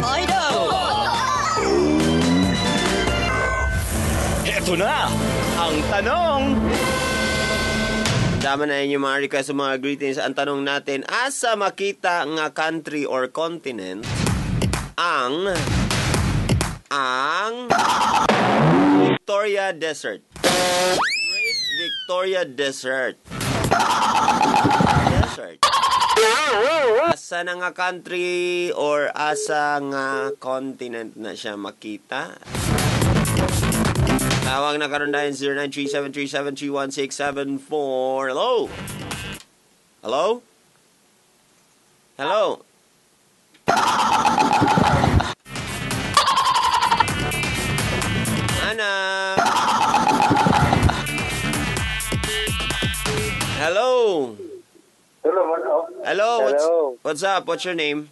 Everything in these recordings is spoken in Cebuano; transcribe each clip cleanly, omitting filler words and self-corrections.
Idol! Heto na ang tanong. Dama na inyong mga request sa mga greetings. Ang tanong natin, asa makita nga country or continent ang Victoria Desert? Great Victoria Desert. Desert. Asa na nga country or asa nga continent na siya makita? Tawag na karon dahil 0937373164. Hello? Hello? Hello? Ana? Hello? Hello, hello. Hello? What's, Hello. what's up? What's your name?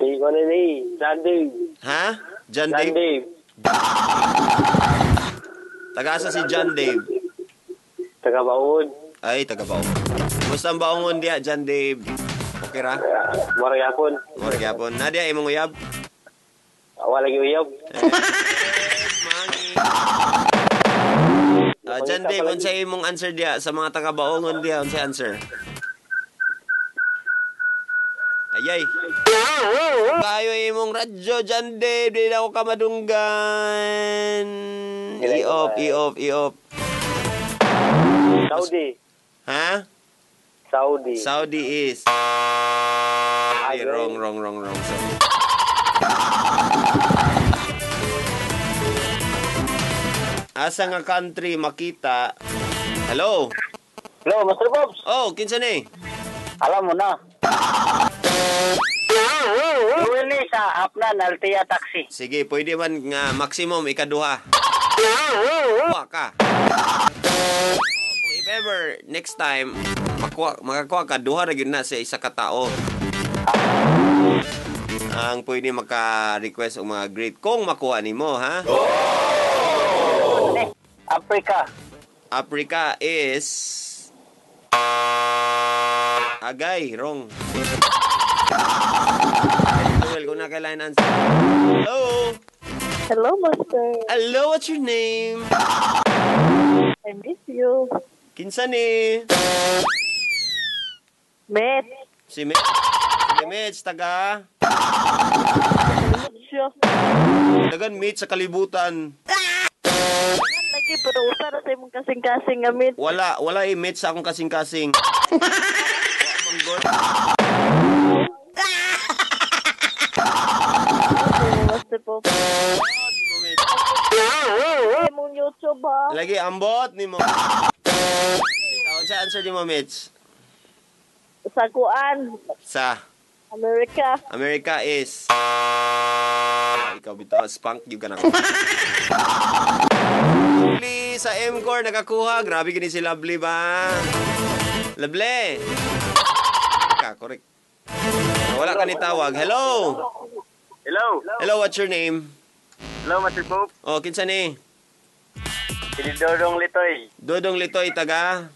Si ano ni, John Dave. Ha? John John Dave? Dave. Tagasa si John Dave. Taga Baon. Ay, taga Baongon. Kumusta ang Baongon diya, John Dave? Okay ra? Marayapon. Mora gyapon. Na diya imong uyab? Wala gyud uyab. Mani. John Dave, unsa imong answer diya sa mga taga Baongon diya, unsay answer? Ayay. Kayo imong radyo, John Dave, di na ako kamadunggan. I-off, i-off, i-off. Saudi. Ha? Saudi. Saudi is... Ay, wrong, wrong, wrong, wrong. Sorry. Asa nga country makita? Hello? Hello, Master Bobs. Oh, kinsa ni? Alam mo na. Luwil ni sa Apnan, Altea Taxi. Sige, pwede man nga maximum ikaduha. Kuha ka. Kung if ever next time makakuha ka duha ra gyud na sa isa ka tao. Ang pwede maka-request og mga great kung makuha nimo, ha? Africa. Africa is Agay, wrong. Well, kung nakailangan answer. Hello? Hello, Master. Hello, what's your name? I miss you. Kinsa ni? Met. Si Mitch. Si Mitch, taga? Siya. Dagan Mitch sa kalibutan. Lagi, pero usa ra sa imong kasing-kasing nga Mitch. Wala, wala eh, Mitch sa akong kasing-kasing. Wa man gud. Master po. Imong YouTube, ha? Lagi, ambot ni mo. Ikaw, sa answer ni mo, Mitch? Sa kuan. Sa? America. America is... Ikaw bitaw, spunk, give ka na ako. Lovely sa M-Core, nakakuha. Grabe gini si Lovely ba? Lovely! Ka, correct. Wala ka ni tawag. Hello! Hello. Hello, what's your name? Hello, Master Pope. Oh, kinsa ni? Si Dodong Litoy. Dodong Litoy, taga?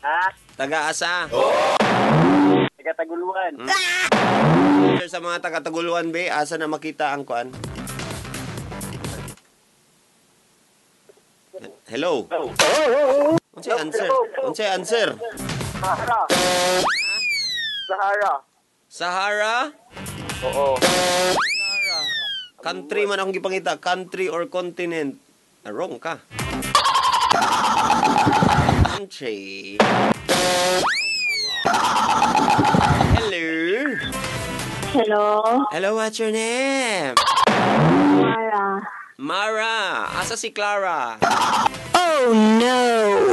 Ha? Taga asa? Taga Taguluan. Sir, sa mga taga Taguluan, be, asa na makita ang kuan? Hello? Unsay answer? Unsay answer? Sahara. Sahara. Sahara? Oo. Sahara. Country man akong gipangita, country or continent. Wrong ka. Country. Hello. Hello. Hello, what's your name? Mara. Mara. Asa si Clara? Oh no!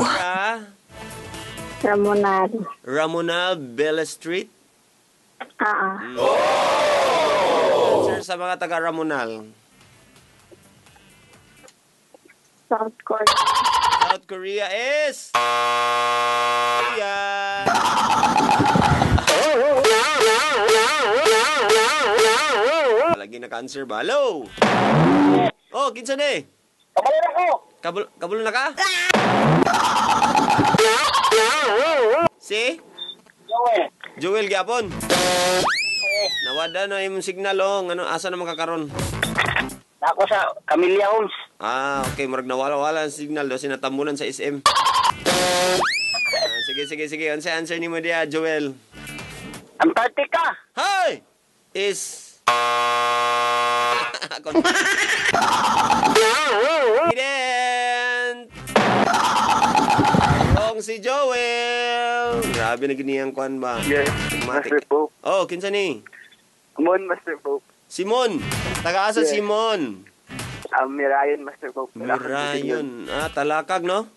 Clara? Ramonal. Ramonal Bella Street? Ah. Sir, sa mga taga Ramonal. South Korea. South Korea is... Korea. Lagi naka-answer ba? Hello? Oh, kinsa ni? Kabalo na ko. Kabulo na ka? Si? Joel. Joel gyapon. Nawada na imong signal oh, ngano asa na makakaron? Ako sa Camellia Homes. Ah, okay, murag nawala-wala ang signal do sinatambunan sa SM. Ah, sige, sige, sige. Unsa answer nimo diha, Joel? Antarctica. Hi! Is Confident! Wrong si Joel! Grabe na giniyang kwan ba? Yes, Matik. Master Pope. Oh, kinsa ni? Mon, Master Pope. Simon! Taga-asa Yes. Simon? Mirayon, Master Pope. Mirayon. Ah, talakag, no?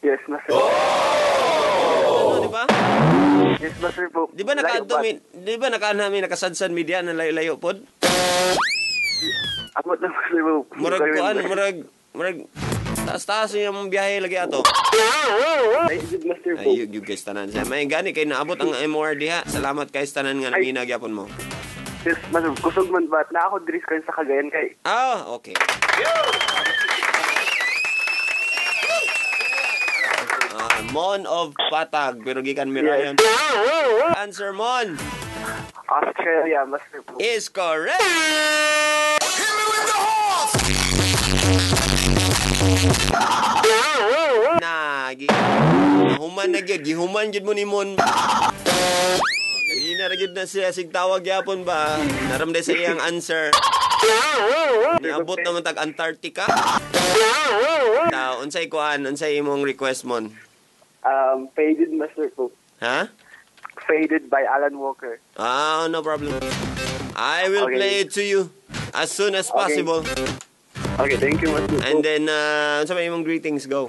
Yes, Master Pope. Ano, di ba? Yes, Master Pope. Di ba nakaadto mi, di ba nakaan namin nakasadsan mi diyan ang layo-layo pod? Amot na, Master Pope. Murag kuan, murag taas-taas yung biyahe lagi ato. Ay, good, Master Pope. Ay, you guys tanan siya. May gani kay naabot ang MOR diha. Salamat kay tanan nga nangina gyapon mo. Yes, Master Pope. Kusog man ba? Na ako diri kayo sa Cagayan kay. Ah, okay. Ah, Mon of Patag, pero gikan Mirayon. Answer Mon Australia, Master Pope. is correct. Na, gi nahuman na gyud, gihuman gyud mo ni Mon. Kanina ra gyud na siya sig tawag gyapon ba. Naramday sa iyang answer. Niabot naman tag Antarctica. Now, unsay kuan, unsay imong request mon? Faded, Master Pope. Ha? Faded by Alan Walker. Ah, no problem. I will Okay. play it to you as soon as possible. Okay, thank you, Master Pope. And then, unsa may imong greetings go?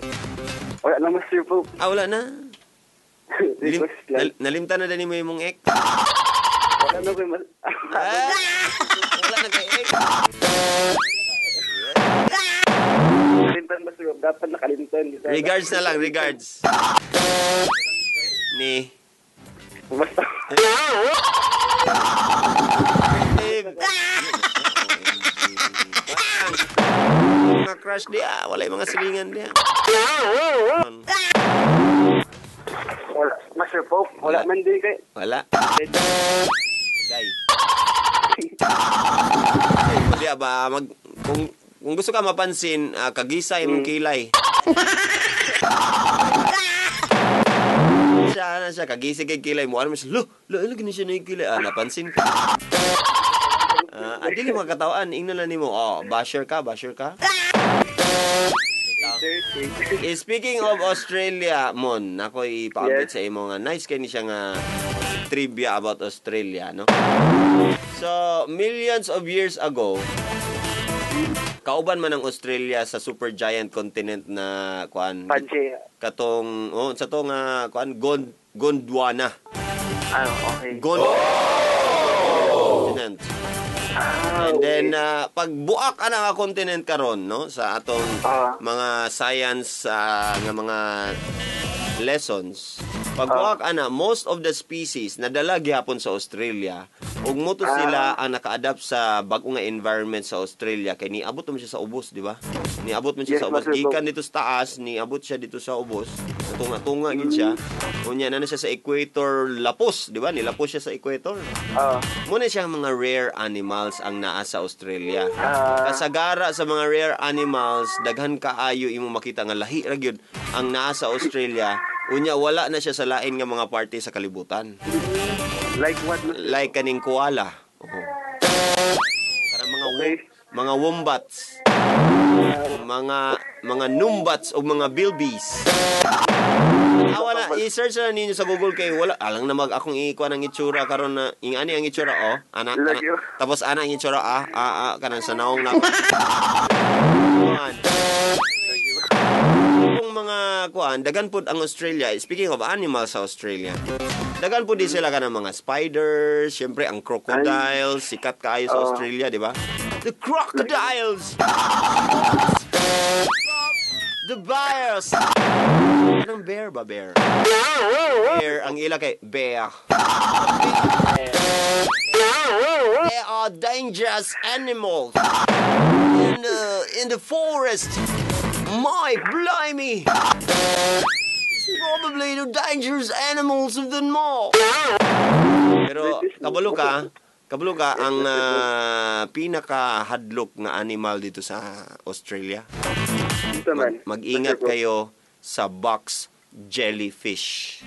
Wala na, Master Pope. Ah, wala na. Request lang. Nalimtan na din mo imong ex. Wala na ko'y mas... Ah, wala na kay ex. Kalimtan, Master Pope. Dapat nakalimtan. Regards na lang, regards. Ni. Basta. Mga crush diya, wala yung mga silingan diya. Wala. Master Pope. Wala Wala. man din kay... Wala. Gay. Ay, diya ba mag kung gusto ka mapansin, kagisa imong kilay. Siya na siya kagisi kay kilay mo. Ano mo siya, lo, lo, ano gini siya na yung kilay? Ah, napansin ka. Ah, dili mga katawan, ingnon lang nimo. Oh, basher ka, basher ka. Eh, speaking of Australia, Mon, ako ipa-update Yes. sa imo nga nice kay ni siya nga trivia about Australia, no? So, millions of years ago, kauban man ang Australia sa supergiant continent na kuan Pangea. katong oh sa to nga kuan Gondwana. Ah, okay. Continent. Ah, And then pag buak ana nga continent karon no sa atong Ah. mga science nga mga lessons. Pag buak ana most of the species nadala gihapon sa Australia ug moto sila ang naka-adapt sa bag-o nga environment sa Australia kay niabot man siya sa ubos, di ba? Niabot man siya Yes, sa ubos Master Bob. gikan dito sa taas, niabot siya dito sa ubos. Tunga-tunga gid siya. Unya na na siya sa equator lapos, di ba? Nilapos siya sa equator. Ah, Muna siya ang mga rare animals ang naa sa Australia. Ah. Kasagara sa mga rare animals, daghan kaayo imo makita nga lahi ra gyud ang naa sa Australia. Unya wala na siya sa lain nga mga parte sa kalibutan. like what, Master Like kaning koala. Oo. Kanang mga Okay. mga wombats. Mga numbats o mga bilbies. Ah, wala. I-search na ninyo sa Google kay wala. Alang na mag akong ikuha ng itsura karon na ing ani ang itsura oh. Ana, ana. Lagi, oh. Tapos ana ang itsura kanang sa naong na. Kuan. Kung mga kuan, dagan pud ang Australia. Speaking of animals sa Australia. Dagan pud di sila kanang mga spiders, syempre ang crocodiles, sikat kaayo sa Oo. Australia, di ba? The crocodiles. The bears. Anong bear ba bear? Bear ang ila kay bear. They are dangerous animals in the forest. My blimey. It's probably the dangerous animals of them all. Pero kabalo ka ang pinakahadlok nga animal dito sa Australia. Unsa man? Mag-ingat Master Pope. Kayo sa box jellyfish.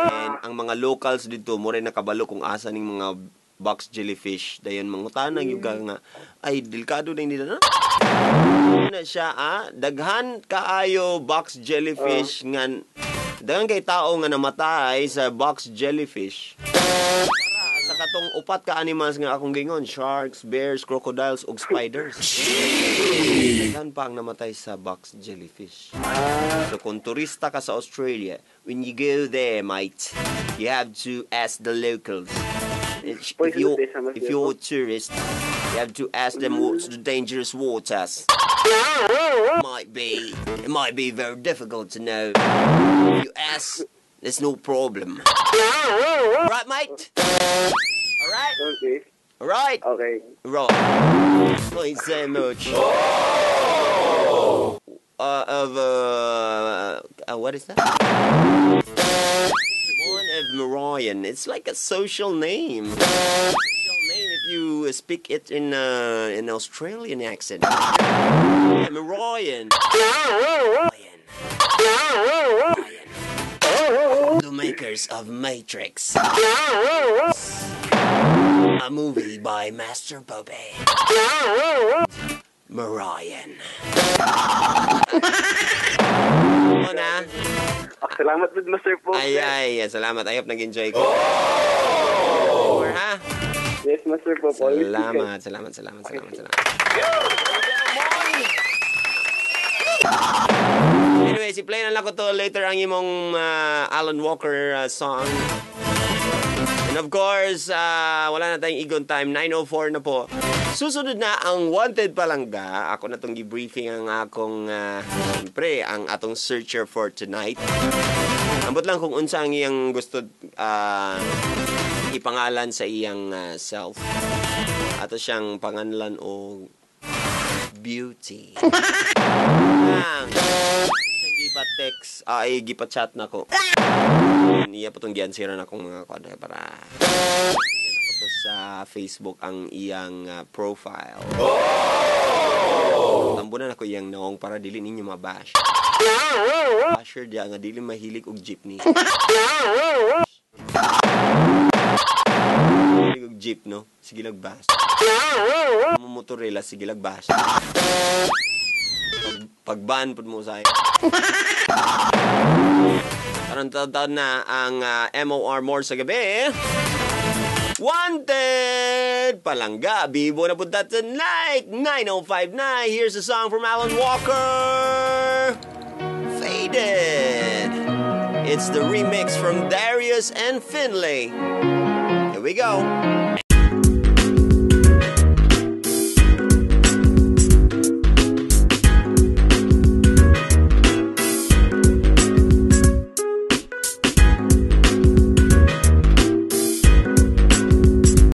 And ang mga locals dito mo rin nakabalo kung asa ning mga box jellyfish. Dayon mangutana gyud ka nga, ay, delikado na nila na. Na siya ah, daghan kaayo box jellyfish nga daghan kay tao nga namatay sa box jellyfish. Para sa katong upat ka animals nga akong gingon, sharks, bears, crocodiles ug spiders. Daghan pa ang namatay sa box jellyfish. So kung turista ka sa Australia, when you go there, mate, you have to ask the locals. If you're a tourist, you have to ask them what's the dangerous waters. It might be very difficult to know. If you ask, there's no problem. Right, mate? All right? Okay. All right? Okay. Right. Thanks so much. Of, what is that? One of Marion. It's like a social name. Social name if you speak it in an Australian accent. Yeah, Marion. Marion. Marion. The makers of Matrix. A movie by Master Pope. Marion. Ano na? Ah, salamat with Master Pope. Ay, ay, salamat. I hope nag-enjoy ko. More, ha? Yes, Master Pope. Always. Salamat, salamat, salamat, salamat, salamat. Anyway, si play na lang ko to later ang imong Alan Walker song. And of course, wala na tayong igon time. 9:04 na po. Susunod na ang Wanted Palangga. Ako na tong gi-briefing ang akong, siyempre, ang atong searcher for tonight. Ambot lang kung unsa ang iyang gusto ipangalan sa iyang self. Ato siyang panganlan og Beauty. Ang siyang gipa-text, ay, gipa-chat na ko. Niya po itong giansiran akong mga kwan para ako to sa Facebook ang iyang profile. Tambunan ako iyang naong para dili ninyo mabash. Basher diya nga dili mahilig og jeepney. Mahilig og jeep, no? Sige lag bash. Mumotorela, sige lag bash. Pag ban pud mo sa. Karon taon na ang MOR More sa gabi. Wanted! Palangga, bibo na punta tonight! 9:05 na. Here's a song from Alan Walker. Faded. It's the remix from Darius and Finley. Here we go.